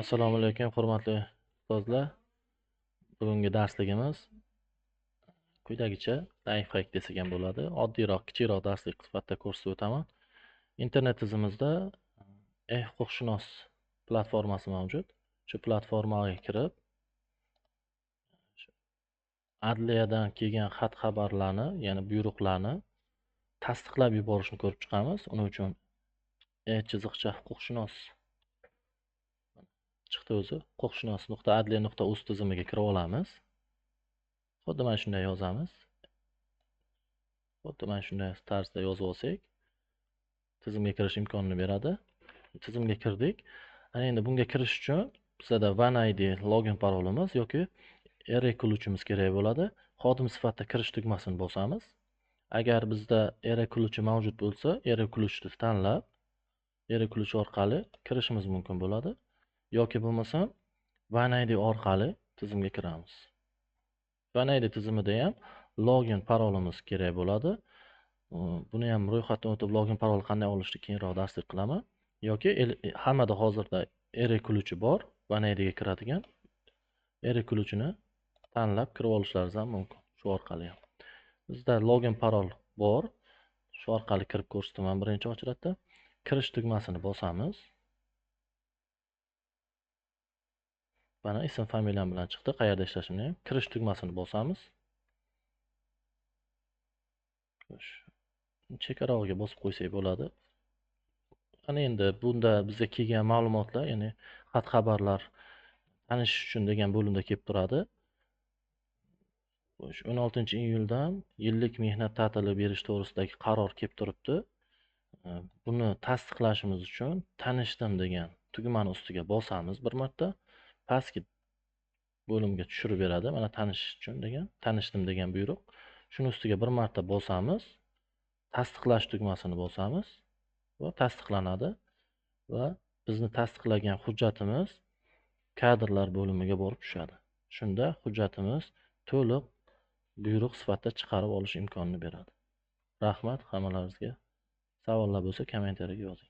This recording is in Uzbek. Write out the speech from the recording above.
Assalomu alaykum, hurmatli ustozlar. Bugungi darsligimiz quyidagicha lifehack desak ham bo'ladi. Oddiyroq, kichikroq darslik sifatida ko'rsatib o'taman. Internet tizimimizda e-huquqshunos platformasi mavjud. Shu platformaga kirib, adliyadan kelgan xat xabarlarni, ya'ni buyruqlarni tasdiqlab yuborishni ko'rib chiqamiz. Uning uchun e-huquqshunos chiqdi o'zi, huquqshunos.adliya.uz tizimiga kirib olamiz. Xuddi mana shunday yozamiz. Xuddi mana shunday tarzda yozib olsak, tizimga kirish imkonini beradi. Tizimga kirdik. Ana endi bunga kirish uchun bizada OneID login parolimiz yoki R-ключimiz kerak bo'ladi. Xodim sifatida kirish tugmasini bosamiz. Agar bizda R-ключi mavjud bo'lsa, R-ключni tanlab, R-ключ orqali kirishimiz mumkin bo'ladi. Yoki bo'lmasam OneID orqali tizimga kiramiz. OneID tizimida ham login parolimiz kerak bo'ladi. Buni ham ro'yxatdan o'tib login parol qanday olishni keyinroq darslik qilaman. Yoki hammada hozirda R-ключi bor, OneIDga kiradigan R-ключini tanlab kirib olishlaringiz ham mumkin shu orqali ham. Bizda login parol bor. Shu orqali kirib ko'rsataman birinchi ochratda. Kirish tugmasini bosamiz. Mana ism familiyam bilan chiqdi, qayerda ishlashimni ham. Kirish tugmasini bosamiz. Chekarog'iga bosib qo'ysak bo'ladi. Ana endi bunda bizga kelgan ma'lumotlar, ya'ni xat xabarlar tanishish uchun degan bo'limda kelib turadi. 16-iyuldan yillik mehnat ta'tili berish to'g'risidagi qaror kelib turibdi. Buni tasdiqlashimiz uchun tanishdim degan tugmani ustiga bosamiz bir marta. Pastki bo'limga tushirib beradi. Mana tanishish uchun degan, tanishdim degan buyruq. Shuni ustiga bir marta bosamiz. Tasdiqlash tugmasini bosamiz va tasdiqlanadi va bizni tasdiqlagan hujjatimiz kadrlar bo'limiga borib tushadi. Shunda hujjatimiz to'liq buyruq sifatida chiqarib olish imkonini beradi. Rahmat hammalaringizga. Savollar bo'lsa kommentariyaga yozing.